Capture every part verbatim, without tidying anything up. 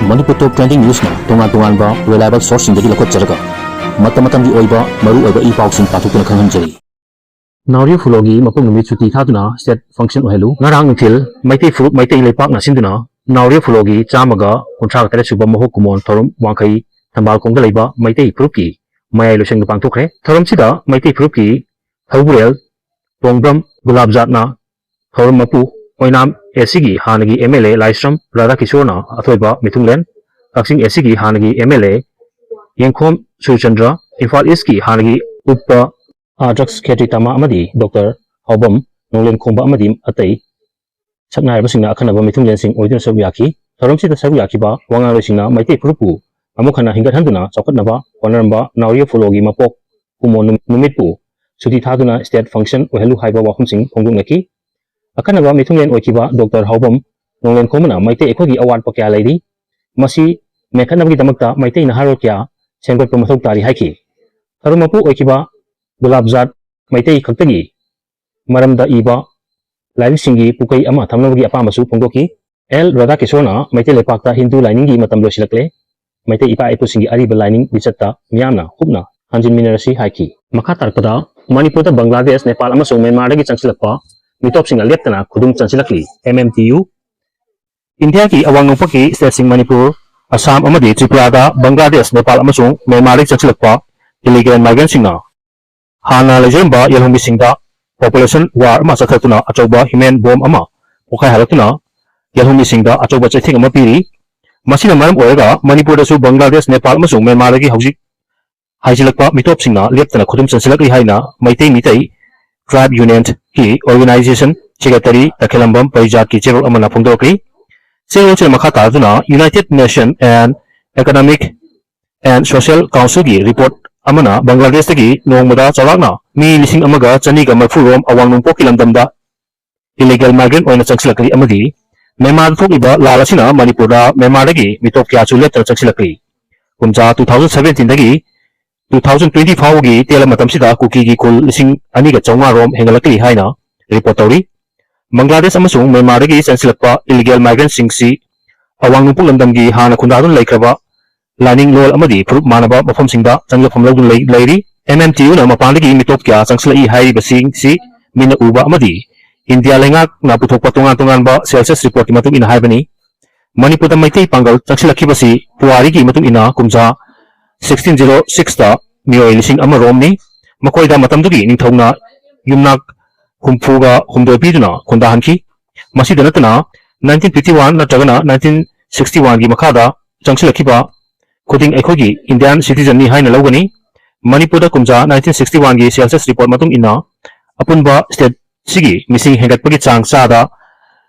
ꯃꯅꯤꯄꯨꯔ ꯇꯣꯞ trending ꯅ꯭ꯌꯨꯁꯅ ꯇꯣꯉꯥꯟ ꯇꯣꯉꯥꯟꯕ reliable ꯁꯣꯔꯁꯁꯤꯡꯗꯒꯤ ꯂꯧꯈꯠꯆꯔꯒ ꯃꯇꯝ ꯃꯇꯝꯒꯤ ꯑꯣꯏꯕ ꯃꯔꯨ ꯑꯣꯏꯕ ꯏ ꯄꯥꯎꯁꯤꯡ ꯄꯥꯊꯣꯛꯇꯨꯅ ꯈꯪꯍꯟꯖꯔꯤ꯫ ꯅꯥꯎꯔꯦꯝ ꯈꯨꯂꯣꯒꯤ ꯃꯄꯣꯛ ꯅꯨꯃꯤꯠ ꯁꯨꯇꯤ ꯊꯥꯗꯨꯅ ꯁ꯭ꯇꯦꯠ ꯐꯪꯁꯟ ꯑꯣꯏꯍꯜꯂꯨ꯫ ꯉꯔꯥꯡ ꯅꯨꯡꯊꯤꯜ ꯃꯩꯇꯩ ꯐꯨꯔꯨꯞ ꯃꯩꯇꯩ ꯂꯩꯄꯥꯛꯅ ꯁꯤꯟꯗꯨꯅ ꯅꯥꯎꯔꯦꯝ ꯈꯨꯂꯣꯒꯤ ꯆꯥꯝꯃꯒ ꯀꯨꯟꯊ꯭ꯔꯥ ꯇꯔꯦꯠ ꯁꯨꯕ ꯃꯍꯨꯠ ꯀꯨꯝꯑꯣꯟ ꯊꯧꯔꯝ ꯋꯥꯡꯈꯩ ꯊꯝꯕꯥꯜ ꯈꯣꯡꯗ ꯂꯩꯕ ꯃꯩꯇꯩ ꯐꯨꯔꯨꯞꯀꯤ ꯃꯌꯥꯏ ꯂꯣꯏꯁꯪꯗ ꯄꯥꯡꯊꯣꯛꯈ꯭ꯔꯦ꯫ ꯊꯧꯔꯝꯁꯤꯗ ꯃꯩꯇꯩ ꯐꯨꯔꯨꯞꯀꯤ ꯊꯧꯕꯨꯔꯦꯜ ꯇꯣꯡꯕ꯭ꯔꯝ ꯒꯨꯂꯥꯞꯖꯥꯠꯅ ꯊꯧꯔꯝ ꯃꯄꯨ, ꯑꯣꯏꯅꯥꯝ ꯑꯦꯁ ꯁꯤꯒꯤ ꯍꯥꯟꯅꯒꯤ ꯑꯦꯝ ꯑꯦꯜ ꯑꯦ ꯂꯥꯏꯁ꯭ꯔꯝ ꯔꯥꯙꯥꯀꯤꯁꯣꯔꯅ ꯑꯊꯣꯏꯕ ꯃꯤꯊꯨꯡꯂꯦꯟ, ꯀꯛꯆꯤꯡ ꯑꯦꯁ ꯁꯤꯒꯤ ꯍꯥꯟꯅꯒꯤ ꯑꯦꯝ ꯑꯦꯜ ꯑꯦ ꯌꯦꯡꯈꯣꯝ ꯁꯨꯔꯆꯟꯗ꯭ꯔ, ꯏꯝꯐꯥꯜ ꯏꯁꯀꯤ ꯍꯥꯟꯅꯒꯤ ꯎꯄ ꯑꯥꯗ꯭ꯔꯛꯁ ꯈꯦꯇ꯭ꯔꯤ ꯇꯃꯥ ꯑꯃꯗꯤ ꯗꯣꯛꯇꯔ ꯍꯥꯎꯕꯝ ꯅꯣꯡꯂꯦꯟꯈꯣꯝꯕ ꯑꯃꯗꯤ ꯑꯇꯩ ꯁꯛꯅꯥꯏꯔꯕꯁꯤꯡꯅ ꯑꯈꯟꯅꯕ ꯃꯤꯊꯨꯡꯂꯦꯟꯁꯤꯡ ꯑꯣꯏꯗꯨꯅ ꯁꯔꯨꯛ ꯌꯥꯈꯤ꯫ ꯊꯧꯔꯝꯁꯤꯗ ꯁꯔꯨꯛ ꯌꯥꯈꯤꯕ ꯋꯥ ꯉꯥꯡꯂꯣꯏꯁꯤꯡꯅ ꯃꯩꯇꯩ ꯐꯨꯔꯨꯞꯄꯨ ꯑꯃꯨꯛ ꯍꯟꯅ ꯍꯤꯡꯒꯠꯍꯟꯗꯨꯅ ꯆꯥꯎꯈꯠꯅꯕ ꯍꯣꯠꯅꯔꯝꯕ ꯅꯥꯎꯔꯦꯝ ꯈꯨꯂꯣꯒꯤ ꯃꯄꯣꯛ ꯀꯨꯝꯑꯣꯟ ꯅꯨꯃꯤꯠꯄꯨ ꯁꯨꯇꯤ ꯊꯥꯗꯨꯅ ꯁ꯭ꯇꯦꯠ ꯐꯪꯁꯟ ꯑꯣꯏꯍꯜꯂꯨ ꯍꯥꯏꯕ ꯋꯥꯐꯝꯁꯤꯡ ꯐꯣꯡꯗꯣꯛꯅꯈꯤ꯫ ꯑꯈꯟꯅꯕ ꯃꯤꯊꯨꯡꯂꯦꯟ ꯑꯣꯏꯈꯤꯕ ꯗꯣꯛꯇꯔ ꯍꯥꯎꯕꯝ ꯅꯣꯡꯂꯦꯟꯈꯣꯝꯕꯅ ꯃꯩꯇꯩ ꯑꯩꯈꯣꯏꯒꯤ ꯑꯋꯥꯠꯄ ꯀꯌꯥ ꯂꯩꯔꯤ, ꯃꯁꯤ ꯃꯦꯟꯈꯠꯅꯕꯒꯤꯗꯃꯛꯇ ꯃꯩꯇꯩ ꯅꯍꯥꯔꯣꯜ ꯀꯌꯥ ꯁꯦꯝꯒꯠꯄ ꯃꯊꯧ ꯇꯥꯔꯤ ꯍꯥꯏꯈꯤ꯫ ꯊꯧꯔꯝ ꯃꯄꯨ ꯑꯣꯏꯈꯤꯕ ꯒꯨꯂꯥꯞꯖꯥꯠ ꯃꯩꯇꯩ ꯈꯛꯇꯒꯤ ꯃꯔꯝꯗ ꯏꯕ ꯂꯥꯏꯔꯤꯛꯁꯤꯡꯒꯤ ꯄꯨꯀꯩ ꯑꯃ ꯊꯝꯅꯕꯒꯤ ꯑꯄꯥꯝꯕꯁꯨ ꯐꯣꯡꯗꯣꯛꯈꯤ꯫ ꯑꯦꯜ ꯔꯥꯙꯥꯀꯤꯁꯣꯔꯅ ꯃꯩꯇꯩ ꯂꯩꯄꯥꯛꯇ ꯍꯤꯟꯗꯨ ꯂꯥꯏꯅꯤꯡꯒꯤ ꯃꯇꯝ ꯂꯣꯏꯁꯤꯜꯂꯛꯂꯦ, ꯃꯩꯇꯩ ꯏꯄꯥ ꯏꯄꯨꯁꯤꯡꯒꯤ ꯑꯔꯤꯕ ꯂꯥꯏꯅꯤꯡ ꯂꯤꯆꯠꯇ ꯃꯤꯌꯥꯝꯅ ꯀꯨꯞꯅ ꯍꯟꯖꯤꯟꯃꯤꯟꯅꯔꯁꯤ ꯍꯥꯏꯈꯤ꯫ ꯃꯈꯥ ꯇꯥꯔꯛꯄꯗ ꯃꯅꯤꯄꯨꯔꯗ ꯕꯪꯒ꯭ꯂꯥꯗꯦꯁ, ꯅꯦꯄꯥꯜ ꯑꯃꯁꯨꯡ ꯃ꯭ꯌꯥꯟꯃꯥꯔꯗꯒꯤ ꯆꯪꯁꯤꯜꯂꯛꯄ ꯃꯤꯇꯣꯞꯁꯤꯡꯅ ꯂꯦꯞꯇꯅ ꯈꯨꯗꯨꯝ ꯆꯟꯁꯤꯜꯂꯛꯂꯤ꯫ ꯑꯦꯝ ꯑꯦꯝ ꯇꯤ ꯌꯨ, ꯏꯟꯗꯤꯌꯥꯒꯤ ꯑꯋꯥꯡ ꯅꯣꯡꯄꯣꯛꯀꯤ ꯁ꯭ꯇꯦꯠꯁꯤꯡ ꯃꯅꯤꯄꯨꯔ, ꯑꯁꯥꯝ ꯑꯃꯗꯤ ꯇ꯭ꯔꯤꯄꯨꯔꯥꯗ ꯕꯪꯒ꯭ꯂꯥꯗꯦꯁ, ꯅꯦꯄꯥꯜ ꯑꯃꯁꯨꯡ ꯃ꯭ꯌꯥꯟꯃꯥꯔꯗꯒꯤ ꯆꯪꯁꯤꯜꯂꯛꯄ ꯏꯂꯤꯒꯦꯜ ꯃꯥꯏꯒ꯭ꯔꯦꯟꯠꯁꯤꯡꯅ ꯍꯥꯟꯅ ꯂꯩꯖꯔꯝꯕ ꯌꯦꯜꯍꯧꯃꯤꯁꯤꯡꯗ ꯄꯣꯄꯨꯂꯦꯁꯟ ꯋꯥꯔ ꯑꯃ ꯆꯠꯊꯗꯨꯅ ꯑꯆꯧꯕ ꯍ꯭ꯌꯨꯃꯦꯟ ꯕꯣꯝ ꯑꯃ ꯄꯣꯈꯥꯏꯍꯜꯂꯛꯇꯨꯅ ꯌꯦꯜꯍꯧꯃꯤꯁꯤꯡꯗ ꯑꯆꯧꯕ ꯆꯩꯊꯦꯡ ꯑꯃ ꯄꯤꯔꯤ꯫ ꯃꯁꯤꯅ ꯃꯔꯝ ꯑꯣꯏꯔꯒ ꯃꯅꯤꯄꯨꯔꯗꯁꯨ ꯕꯪꯒ꯭ꯂꯥꯗꯦꯁ, ꯅꯦꯄꯥꯜ ꯑꯃꯁꯨꯡ ꯃ꯭ꯌꯥꯟꯃꯥꯔꯗꯒꯤ ꯍꯧꯖꯤꯛ ꯍꯥꯏꯖꯤꯜꯂꯛꯄ ꯃꯤꯇꯣꯞꯁꯤꯡꯅ ꯂꯦꯞꯇꯅ ꯈꯨꯗꯨꯝ ꯆꯟꯁꯤꯜꯂꯛꯂꯤ ꯍꯥꯏꯅ ꯃꯩꯇꯩ ꯃꯤꯇꯩ ꯇ꯭ꯔꯥꯏꯕ ꯌꯨꯅꯤꯌꯟꯒꯤ ꯑꯣꯔꯒꯅꯥꯏꯖꯦꯁꯟ ꯁꯦꯀ꯭ꯔꯦꯇꯔꯤ ꯇꯈꯦꯂꯝꯕꯝ ꯄꯔꯤꯖꯥꯠꯀꯤ ꯆꯦꯔꯣꯜ ꯑꯃꯅ ꯐꯣꯡꯗꯣꯔꯛꯂꯤ꯫ ꯆꯦꯔꯣꯜꯁꯤꯅ ꯃꯈꯥ ꯇꯥꯗꯨꯅ United Nation and Economic and Social Councilꯒꯤ ꯔꯤꯄꯣꯔꯠ ꯑꯃꯅ ꯕꯪꯒ꯭ꯂꯥꯗꯦꯁꯇꯒꯤ ꯅꯣꯡꯃꯗ ꯆꯥꯎꯔꯥꯛꯅ ꯃꯤ ꯂꯤꯁꯤꯡ ꯑꯃꯒ ꯆꯅꯤꯒ ꯃꯔꯤꯐꯨ ꯔꯣꯝ ꯑꯋꯥꯡ ꯅꯣꯡꯄꯣꯛꯀꯤ ꯂꯝꯗꯝꯗ ꯏꯂꯤꯒꯦꯜ ꯃꯥꯏꯒ꯭ꯔꯦꯟꯠ ꯑꯣꯏꯅ ꯆꯪꯁꯤꯜꯂꯛꯂꯤ ꯑꯃꯗꯤ ꯃ꯭ꯌꯥꯟꯃꯥꯔꯗ ꯊꯣꯛꯂꯤꯕ ꯂꯥꯜ ꯑꯁꯤꯅ ꯃꯅꯤꯄꯨꯔꯗ ꯃ꯭ꯌꯥꯟꯃꯥꯔꯗꯒꯤ ꯃꯤꯇꯣꯞ ꯀꯌꯥꯁꯨ ꯂꯦꯞꯇꯅ ꯆꯪꯁꯤꯜꯂꯛꯂꯤ꯫ ꯀꯨꯝꯖꯥ two thousand seventeenꯗꯒꯤ two thousand twenty ꯐꯥꯎꯕꯒꯤ ꯇꯦꯜꯂ ꯃꯇꯝꯁꯤꯗ ꯀꯨꯀꯤꯒꯤ ꯈꯨꯜ ꯂꯤꯁꯤꯡ ꯑꯅꯤꯒ ꯆꯥꯝꯃꯉꯥ ꯔꯣꯝ ꯍꯦꯟꯒꯠꯂꯛꯂꯤ ꯍꯥꯏꯅ ꯔꯤꯄꯣꯔꯠ ꯇꯧꯔꯤ꯫ ꯕꯪꯒ꯭ꯂꯥꯗꯦꯁ ꯑꯃꯁꯨꯡ ꯃ꯭ꯌꯥꯟꯃꯥꯔꯗꯒꯤ ꯆꯪꯁꯤꯜꯂꯛꯄ ꯏꯂꯤꯒꯦꯜ ꯃꯥꯏꯒ꯭ꯔꯦꯟꯠꯁꯤꯡꯁꯤ ꯑꯋꯥꯡ ꯅꯣꯡꯄꯣꯛ ꯂꯝꯗꯝꯒꯤ ꯍꯥꯟꯅ ꯈꯨꯟꯗꯥꯗꯨꯅ ꯂꯩꯈ꯭ꯔꯕ ꯂꯥꯏꯅꯤꯡ ꯂꯣꯜ ꯑꯃꯗꯤ ꯐꯨꯔꯨꯞ ꯃꯥꯟꯅꯕ ꯃꯐꯝꯁꯤꯡꯗ ꯆꯪꯖꯐꯝ ꯂꯧꯗꯨꯅ ꯂꯩ-, ꯂꯩꯔꯤ꯫ ꯑꯦꯝ ꯑꯦꯝ ꯇꯤ ꯌꯨꯅ ꯃꯄꯥꯟꯗꯒꯤ ꯃꯤꯇꯣꯞ ꯀꯌꯥ ꯆꯪꯁꯤꯜꯂꯛꯏ ꯍꯥꯏꯔꯤꯕꯁꯤꯡꯁꯤ ꯃꯤꯠꯅ ꯎꯕ ꯑꯃꯗꯤ ꯏꯟꯗꯤꯌꯥ ꯂꯩꯉꯥꯛꯅ ꯄꯨꯊꯣꯛꯄ ꯇꯣꯉꯥꯟ ꯇꯣꯉꯥꯟꯕ ꯁꯦꯟꯁꯁ ꯔꯤꯄꯣꯔꯠꯀꯤ ꯃꯇꯨꯡ ꯏꯟꯅ ꯍꯥꯏꯕꯅꯤ꯫ ꯃꯅꯤꯄꯨꯔꯗ ꯃꯩꯇꯩ ꯄꯥꯡꯒꯜ ꯆꯪꯁꯤꯜꯂꯛꯈꯤꯕꯁꯤ ꯄꯨꯋꯥꯔꯤꯒꯤ ꯃꯇꯨꯡ ꯏꯟꯅ ꯀꯨꯝꯖꯥ ꯁꯤꯛꯁꯇꯤꯟ ꯖꯤꯔꯣ ꯁꯤꯛꯁꯇ ꯃꯤꯑꯣꯏ ꯂꯤꯁꯤꯡ ꯑꯃ ꯔꯣꯝꯅꯤ꯫ ꯃꯈꯣꯏꯗ ꯃꯇꯝꯗꯨꯒꯤ ꯅꯤꯡꯊꯧꯅ ꯌꯨꯝꯅꯥꯛ ꯍꯨꯝꯐꯨꯒ ꯍꯨꯝꯗꯣꯏ ꯄꯤꯗꯨꯅ ꯈꯨꯟꯗꯥꯍꯟꯈꯤ꯫ ꯃꯁꯤꯗ ꯅꯠꯇꯅ, ꯅꯥꯏꯟꯇꯤꯟ ꯐꯤꯐꯇꯤ ꯋꯥꯟ ꯅꯠꯇ꯭ꯔꯒꯅ ꯅꯥꯏꯟꯇꯤꯟ ꯁꯤꯛꯁꯇꯤ ꯋꯥꯟꯒꯤ ꯃꯈꯥꯗ ꯆꯪꯁꯤꯜꯂꯛꯈꯤꯕ ꯈꯨꯗꯤꯡ ꯑꯩꯈꯣꯏꯒꯤ ꯏꯟꯗꯤꯌꯥꯟ ꯁꯤꯇꯤꯖꯟꯅꯤ ꯍꯥꯏꯅ ꯂꯧꯒꯅꯤ꯫ ꯃꯅꯤꯄꯨꯔꯗ ꯀꯨꯝꯖꯥ ꯅꯥꯏꯟꯇꯤꯟ ꯁꯤꯛꯁꯇꯤ ꯋꯥꯟꯒꯤ ꯁꯦꯟꯁꯁ ꯔꯤꯄꯣꯔꯠ ꯃꯇꯨꯡ ꯏꯟꯅ ꯑꯄꯨꯟꯕ ꯁ꯭ꯇꯦꯠꯁꯤꯒꯤ ꯃꯤꯁꯤꯡ ꯍꯦꯟꯒꯠꯄꯒꯤ ꯆꯥꯡ ꯆꯥꯗ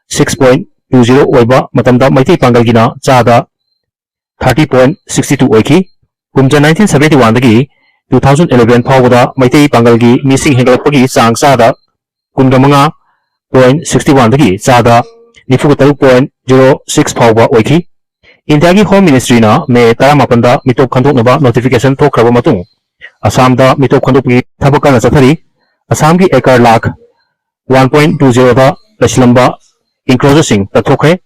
ꯁꯤꯛꯁ ꯄꯣꯏꯟ ꯇꯨ ꯖꯤꯔꯣ ꯑꯣꯏꯕ ꯃꯇꯝꯗ ꯃꯩꯇꯩ ꯄꯥꯡꯒꯜꯒꯤꯅ ꯆꯥꯗ ꯊꯥꯔꯇꯤ ꯄꯣꯏꯟ ꯁꯤꯛꯁꯇꯤ ꯇꯨ ꯑꯣꯏꯈꯤ꯫ ꯀꯨꯝꯖꯥ ꯅꯥꯏꯟꯇꯤꯟ ꯁꯚꯦꯟꯇꯤ ꯋꯥꯟꯗꯒꯤ ꯇꯨ ꯊꯥꯎꯖꯟ ꯏꯂꯦꯚꯦꯟ ꯐꯥꯎꯕꯗ ꯃꯩꯇꯩ ꯄꯥꯡꯒꯜꯒꯤ ꯃꯤꯁꯤꯡ ꯍꯦꯟꯒꯠꯂꯛꯄꯒꯤ ꯆꯥꯡ ꯆꯥꯗ ꯀꯨꯟꯒ ꯃꯉꯥ ꯄꯣꯏꯟ ꯁꯤꯛꯁꯇꯤ ꯋꯥꯟꯗꯒꯤ ꯆꯥꯗ ꯅꯤꯐꯨꯒ ꯇꯔꯨꯛ ꯄꯣꯏꯟ ꯖꯤꯔꯣ ꯁꯤꯛꯁ ꯐꯥꯎꯕ ꯑꯣꯏꯈꯤ꯫ ꯏꯟꯗꯤꯌꯥꯒꯤ ꯍꯣꯝ ꯃꯤꯅꯤꯁꯇ꯭ꯔꯤꯅ ꯃꯦ ꯇꯔꯥꯃꯥꯄꯟꯗ ꯃꯤꯇꯣꯞ ꯈꯟꯗꯣꯛꯅꯕ ꯅꯣꯇꯤꯐꯤꯀꯦꯁꯟ ꯊꯣꯛꯈ꯭ꯔꯕ ꯃꯇꯨꯡ ꯑꯁꯥꯝꯗ ꯃꯤꯇꯣꯞ ꯈꯟꯗꯣꯛꯄꯒꯤ ꯊꯕꯛ ꯀꯟꯅ ꯆꯠꯊꯔꯤ꯫ ꯑꯁꯥꯝꯒꯤ acre lakh one point two ꯖꯤꯔꯣꯗ ꯂꯩꯁꯤꯜꯂꯝꯕ ꯏꯟꯀ꯭ꯔꯣꯆꯔꯁꯤꯡ ꯇꯠꯊꯣꯛꯈ꯭ꯔꯦ꯫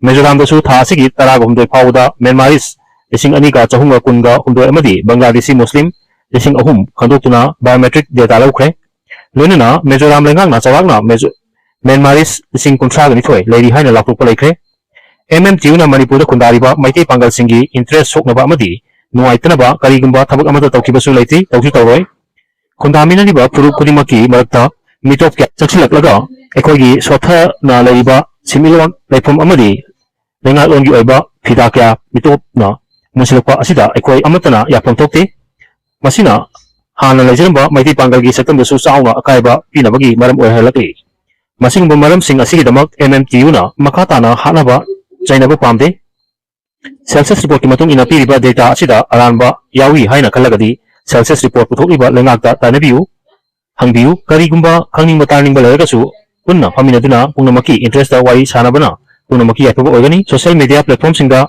ꯃꯤꯖꯣꯔꯥꯝꯗꯁꯨ ꯊꯥ ꯑꯁꯤꯒꯤ ꯇꯔꯥꯒ ꯍꯨꯝꯗꯣꯏ ꯐꯥꯎꯕꯗ ꯃ꯭ꯌꯥꯟꯃꯥꯔꯤꯁ ꯂꯤꯁꯤꯡ ꯑꯅꯤꯒ ꯆꯍꯨꯝꯒ ꯀꯨꯟꯒ ꯍꯨꯝꯗꯣꯏ ꯑꯃꯗꯤ ꯕꯪꯒ꯭ꯂꯥꯗꯦꯁꯤ ꯃꯨꯁꯂꯤꯝ ꯂꯤꯁꯤꯡ ꯑꯍꯨꯝ ꯈꯟꯗꯣꯛꯇꯨꯅ ꯕꯥꯏꯑꯣꯃꯦꯇ꯭ꯔꯤꯛ ꯗꯦꯇꯥ ꯂꯧꯈ꯭ꯔꯦ꯫ ꯂꯣꯏꯅꯅ ꯃꯤꯖꯣꯔꯥꯝ ꯂꯩꯉꯥꯛꯅ ꯆꯥꯎꯔꯥꯛꯅ ꯃꯦꯖꯣ-, ꯃ꯭ꯌꯥꯟꯃꯥꯔꯤꯁ ꯂꯤꯁꯤꯡ ꯀꯨꯟꯊ꯭ꯔꯥꯒ ꯅꯤꯊꯣꯏ ꯂꯩꯔꯤ ꯍꯥꯏꯅ ꯂꯥꯎꯊꯣꯛꯄ ꯂꯩꯈ꯭ꯔꯦ꯫ ꯑꯦꯝ ꯑꯦꯝ ꯇꯤ ꯌꯨꯅ ꯃꯅꯤꯄꯨꯔꯗ ꯈꯨꯟꯗꯥꯔꯤꯕ ꯃꯩꯇꯩ ꯄꯥꯡꯒꯜꯁꯤꯡꯒꯤ ꯏꯟꯇꯔꯦꯁ ꯁꯣꯛꯅꯕ ꯑꯃꯗꯤ ꯅꯨꯡꯉꯥꯏꯇꯅꯕ ꯀꯔꯤꯒꯨꯝꯕ ꯊꯕꯛ ꯑꯃꯠꯇ ꯇꯧꯈꯤꯕꯁꯨ ꯂꯩꯇ꯭ꯔꯤ, ꯇꯧꯁꯨ ꯇꯧꯔꯣꯏ꯫ ꯈꯨꯟꯗꯥꯃꯤꯟꯅꯔꯤꯕ ꯐꯨꯔꯨꯞ ꯈꯨꯗꯤꯡꯃꯛꯀꯤ ꯃꯔꯛꯇ ꯃꯤꯇꯣꯞ ꯀꯌꯥ ꯆꯪꯁꯤꯜꯂꯛꯂꯒ ꯑꯩꯈꯣꯏꯒꯤ ꯁꯣꯠꯊꯅ ꯂꯩꯔꯤꯕ ꯁꯤꯟꯃꯤꯠꯂꯣꯟ ꯂꯩꯐꯝ ꯑꯃꯗꯤ ꯂꯩꯉꯥꯛꯂꯣꯟꯒꯤ ꯑꯣꯏꯕ ꯐꯤꯗꯥ ꯀꯌꯥ ꯃꯤꯇꯣꯞꯅ ꯃꯨꯟꯁꯤꯜꯂꯛꯄ ꯑꯁꯤꯗ ꯑꯩꯈꯣꯏ ꯑꯃꯠꯇꯅ ꯌꯥꯐꯝ ꯊꯣꯛꯇꯦ꯫ ꯃꯁꯤꯅ ꯍꯥꯟꯅ ꯂꯩꯖꯔꯝꯕ ꯃꯩꯇꯩ ꯄꯥꯡꯒꯜꯒꯤ ꯁꯛꯇꯝꯗꯁꯨ ꯆꯥꯎꯅ ꯑꯀꯥꯏꯕ ꯄꯤꯅꯕꯒꯤ ꯃꯔꯝ ꯑꯣꯏꯍꯜꯂꯛꯂꯤ꯫ ꯃꯁꯤꯒꯨꯝꯕ ꯃꯔꯝꯁꯤꯡ ꯑꯁꯤꯒꯤꯗꯃꯛ ꯑꯦꯝ ꯑꯦꯝ ꯇꯤ ꯌꯨꯅ ꯃꯈꯥ ꯇꯥꯅ ꯍꯥꯠꯅꯕ ꯆꯩꯅꯕ ꯄꯥꯝꯗꯦ꯫ ꯁꯦꯟꯁꯁ ꯔꯤꯄꯣꯔꯠꯀꯤ ꯃꯇꯨꯡ ꯏꯟꯅ ꯄꯤꯔꯤꯕ ꯗꯦꯇꯥ ꯑꯁꯤꯗ ꯑꯔꯥꯟꯕ ꯌꯥꯎꯏ ꯍꯥꯏꯅ ꯈꯜꯂꯒꯗꯤ ꯁꯦꯟꯁꯁ ꯔꯤꯄꯣꯔꯠ ꯄꯨꯊꯣꯛꯂꯤꯕ ꯂꯩꯉꯥꯛꯇ ꯇꯥꯟꯅꯕꯤꯌꯨ, ꯍꯪꯕꯤꯌꯨ꯫ ꯀꯔꯤꯒꯨꯝꯕ ꯈꯪꯅꯤꯡꯕ ꯇꯥꯅꯤꯡꯕ ꯂꯩꯔꯒꯁꯨ ꯄꯨꯟꯅ ꯐꯝꯃꯤꯟꯅꯗꯨꯅ ꯄꯨꯝꯅꯃꯛꯀꯤ ꯏꯟꯇꯔꯦꯁꯇ ꯋꯥꯔꯤ ꯁꯥꯟꯅꯕꯅ ꯄꯨꯝꯅꯃꯛꯀꯤ ꯌꯥꯏꯐꯕ ꯑꯣꯏꯒꯅꯤ꯫ ꯁꯣꯁꯤꯌꯦꯜ ꯃꯤꯗꯤꯌꯥ ꯄ꯭ꯂꯦꯠꯐꯣꯔꯝꯁꯤꯡꯗ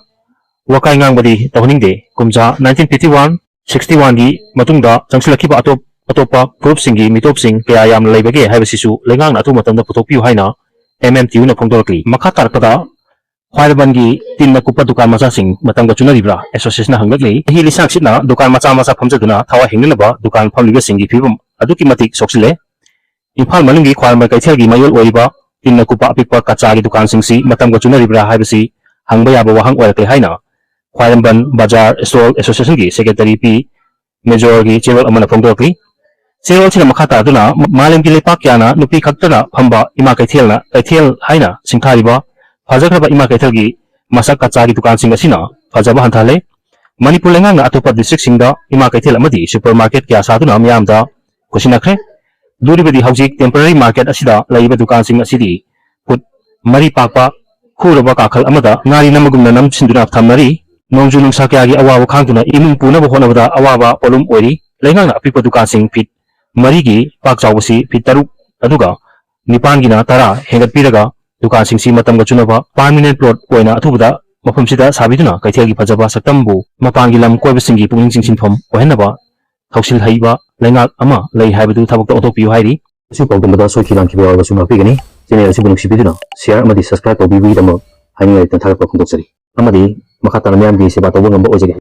ꯋꯥꯀꯥꯏ ꯉꯥꯡꯕꯗꯤ ꯇꯧꯍꯟꯅꯤꯡꯗꯦ꯫ ꯀꯨꯝꯖꯥ ꯅꯥꯏꯟꯇꯤꯟ ꯐꯤꯐꯇꯤ ꯋꯥꯟ, ꯁꯤꯛꯁꯇꯤ ꯋꯥꯟꯒꯤ ꯃꯇꯨꯡꯗ ꯆꯪꯁꯤꯜꯂꯛꯈꯤꯕ ꯑꯇꯣꯞ ꯑꯇꯣꯞꯄ ꯐꯨꯔꯨꯞꯁꯤꯡꯒꯤ ꯃꯤꯇꯣꯞꯁꯤꯡ ꯀꯌꯥ ꯌꯥꯝꯅ ꯂꯩꯕꯒꯦ ꯍꯥꯏꯕꯁꯤꯁꯨ ꯂꯩꯉꯥꯛꯅ ꯑꯊꯨꯕ ꯃꯇꯝꯗ ꯄꯨꯊꯣꯛꯄꯤꯌꯨ ꯍꯥꯏꯅ ꯑꯦꯝ ꯑꯦꯝ ꯇꯤ ꯌꯨꯅ ꯐꯣꯡꯗꯣꯔꯛꯂꯤ꯫ ꯃꯈꯥ ꯇꯥꯔꯛꯄꯗ ꯈ꯭ꯋꯥꯏꯔꯝꯕꯟꯒꯤ ꯇꯤꯟꯅ ꯀꯨꯞꯄ ꯗꯨꯀꯥꯟ ꯃꯆꯥꯁꯤꯡ ꯃꯇꯝꯒ ꯆꯨꯅꯔꯤꯕ꯭ꯔꯥ? ꯑꯦꯁꯣꯁꯤꯌꯦꯁꯟꯅ ꯍꯪꯂꯛꯂꯤ꯫ ꯆꯍꯤ ꯂꯤꯁꯥꯡ ꯁꯤꯠꯅ ꯗꯨꯀꯥꯟ ꯃꯆꯥ ꯃꯆꯥ ꯐꯝꯖꯗꯨꯅ ꯊꯋꯥꯏ ꯍꯤꯡꯅꯅꯕ ꯗꯨꯀꯥꯟ ꯐꯝꯂꯤꯕꯁꯤꯡꯒꯤ ꯐꯤꯕꯝ ꯑꯗꯨꯛꯀꯤ ꯃꯇꯤꯛ ꯁꯣꯛꯆꯤꯜꯂꯦ꯫ ꯏꯝꯐꯥꯜ ꯃꯅꯨꯡꯒꯤ ꯈ꯭ꯋꯥꯏꯔꯝꯕꯟ ꯀꯩꯊꯦꯜꯒꯤ ꯃꯌꯣꯜ ꯑꯣꯏꯔꯤꯕ ꯇꯤꯟꯅ ꯀꯨꯞꯄ ꯑꯄꯤꯛꯄ ꯀꯆꯥꯒꯤ ꯗꯨꯀꯥꯟꯁꯤꯡꯁꯤ ꯃꯇꯝꯒ ꯆꯨꯅꯔꯤꯕ꯭ꯔꯥ ꯍꯥꯏꯕꯁꯤ ꯍꯪꯕ ꯌꯥꯕ ꯋꯥꯍꯪ ꯑꯣꯏꯔꯛꯂꯦ ꯍꯥꯏꯅ ꯈ꯭ꯋꯥꯏꯔꯝꯕꯟ ꯕꯖꯥꯔ ꯁ꯭ꯇꯣꯜ ꯑꯦꯁꯣꯁꯤꯌꯦꯁꯟꯒꯤ ꯁꯦꯀ꯭ꯔꯦꯇꯔꯤ ꯄꯤ ꯃꯦꯖꯣꯔꯒꯤ ꯆꯦꯔꯣꯜ ꯑꯃꯅ ꯐꯣꯡꯗꯣꯔꯛꯂꯤ꯫ ꯆꯦꯔꯣꯜꯁꯤꯅ ꯃꯈꯥ ꯇꯥꯗꯨꯅ ꯃꯥꯂꯦꯝꯒꯤ ꯂꯩꯄꯥꯛ ꯀꯌꯥꯅ ꯅꯨꯄꯤ ꯈꯛꯇꯅ ꯐꯝꯕ ꯏꯃꯥ ꯀꯩꯊꯦꯜꯅ, ꯀꯩꯊꯦꯜ ꯍꯥꯏꯅ ꯁꯤꯡꯊꯥꯔꯤꯕ ꯐꯖꯈ꯭ꯔꯕ ꯏꯃꯥ ꯀꯩꯊꯦꯜꯒꯤ ꯃꯁꯛ ꯀꯆꯥꯒꯤ ꯗꯨꯀꯥꯟꯁꯤꯡ ꯑꯁꯤꯅ ꯐꯖꯕ ꯍꯟꯊꯍꯜꯂꯦ꯫ ꯃꯅꯤꯄꯨꯔ ꯂꯩꯉꯥꯛꯅ ꯑꯇꯣꯞꯄ ꯗꯤꯁꯇ꯭ꯔꯤꯛꯁꯤꯡꯗ ꯏꯃꯥ ꯀꯩꯊꯦꯜ ꯑꯃꯗꯤ ꯁꯨꯄꯔ ꯃꯥꯔꯀꯦꯠ ꯀꯌꯥ ꯁꯥꯗꯨꯅ ꯃꯤꯌꯥꯝꯗ ꯈꯨꯠꯁꯤꯟꯅꯈ꯭ꯔꯦ꯫ ꯂꯨꯔꯤꯕꯗꯤ ꯍꯧꯖꯤꯛ ꯇꯦꯝꯄꯔꯔꯤ ꯃꯥꯔꯀꯦꯠ ꯑꯁꯤꯗ ꯂꯩꯔꯤꯕ ꯗꯨꯀꯥꯟꯁꯤꯡ ꯑꯁꯤꯗꯤ ꯐꯨꯠ ꯃꯔꯤ ꯄꯥꯛꯄ ꯈꯨꯔꯕ ꯀꯥꯈꯜ ꯑꯃꯗ ꯉꯥꯔꯤ ꯅꯝꯕꯒꯨꯝꯅ ꯅꯝꯁꯤꯟꯗꯨꯅ ꯊꯝꯅꯔꯤ꯫ ꯅꯣꯡꯖꯨ ꯅꯨꯡꯁꯥ ꯀꯌꯥꯒꯤ ꯑꯋꯥꯕ ꯈꯥꯡꯗꯨꯅ ꯏꯃꯨꯡ ꯄꯨꯅꯕ ꯍꯣꯠꯅꯕꯗ ꯑꯋꯥꯕ ꯄꯣꯠꯂꯨꯝ ꯑꯣꯏꯔꯤ꯫ ꯂꯩꯉꯥꯛꯅ ꯑꯄꯤꯛꯄ ꯗꯨꯀꯥꯟꯁꯤꯡ ꯐꯤꯠ ꯃꯔꯤꯒꯤ ꯄꯥꯛ ꯆꯥꯎꯕꯁꯤ ꯐꯤꯠ ꯇꯔꯨꯛ ꯑꯗꯨꯒ ꯅꯤꯄꯥꯟꯒꯤꯅ ꯇꯔꯥ ꯍꯦꯟꯒꯠꯄꯤꯔꯒ ꯗꯨꯀꯥꯟꯁꯤꯡꯁꯤ ꯃꯇꯝꯒ ꯆꯨꯅꯕ ꯄꯥꯔꯃꯤꯅꯦꯟ ꯄ꯭ꯂꯣꯠ ꯑꯣꯏꯅ ꯑꯊꯨꯕꯗ ꯃꯐꯝꯁꯤꯗ ꯁꯥꯕꯤꯗꯨꯅ ꯀꯩꯊꯦꯜꯒꯤ ꯐꯖꯕ ꯁꯛꯇꯝꯕꯨ ꯃꯄꯥꯟꯒꯤ ꯂꯝ ꯀꯣꯏꯕꯁꯤꯡꯒꯤ ꯄꯨꯛꯅꯤꯡ ꯆꯤꯡꯁꯤꯟꯐꯝ ꯑꯣꯏꯍꯟꯅꯕ ꯊꯧꯁꯤꯜ ꯍꯩꯕ ꯂꯩꯉꯥꯛ ꯑꯃ ꯂꯩ ꯍꯥꯏꯕꯗꯨ ꯊꯕꯛꯇ ꯑꯣꯟꯊꯣꯛꯄꯤꯌꯨ ꯍꯥꯏꯔꯤ꯫ ꯑꯁꯤ ꯄꯥꯎꯗꯝꯕꯗ ꯁꯣꯏꯈꯤ ꯂꯥꯟꯈꯤꯕ ꯌꯥꯎꯔꯕꯁꯨ ꯉꯥꯛꯄꯤꯒꯅꯤ꯫ ꯆꯦꯅꯦꯜ ꯑꯁꯤꯕꯨ ꯅꯨꯡꯁꯤꯕꯤꯗꯨꯅ ꯁꯤꯌꯥꯔ ꯑꯃꯗꯤ ꯁꯕꯁꯀ꯭ꯔꯥꯏꯕ ꯇꯧꯕꯤꯕꯒꯤꯗꯃꯛ ꯍꯥꯏꯅꯤꯡꯉꯥꯏ ꯂꯩꯇꯅ ꯊꯥꯒꯠꯄ ꯐꯣꯡꯗꯣꯛꯆꯔꯤ꯫ ꯑꯃꯗꯤ ꯃꯈꯥ ꯇꯥꯅ ꯃꯤꯌꯥꯝꯒꯤ ꯁꯦꯕꯥ ꯇꯧꯕ ꯉꯝꯕ ꯑꯣꯏꯖꯒꯦ꯫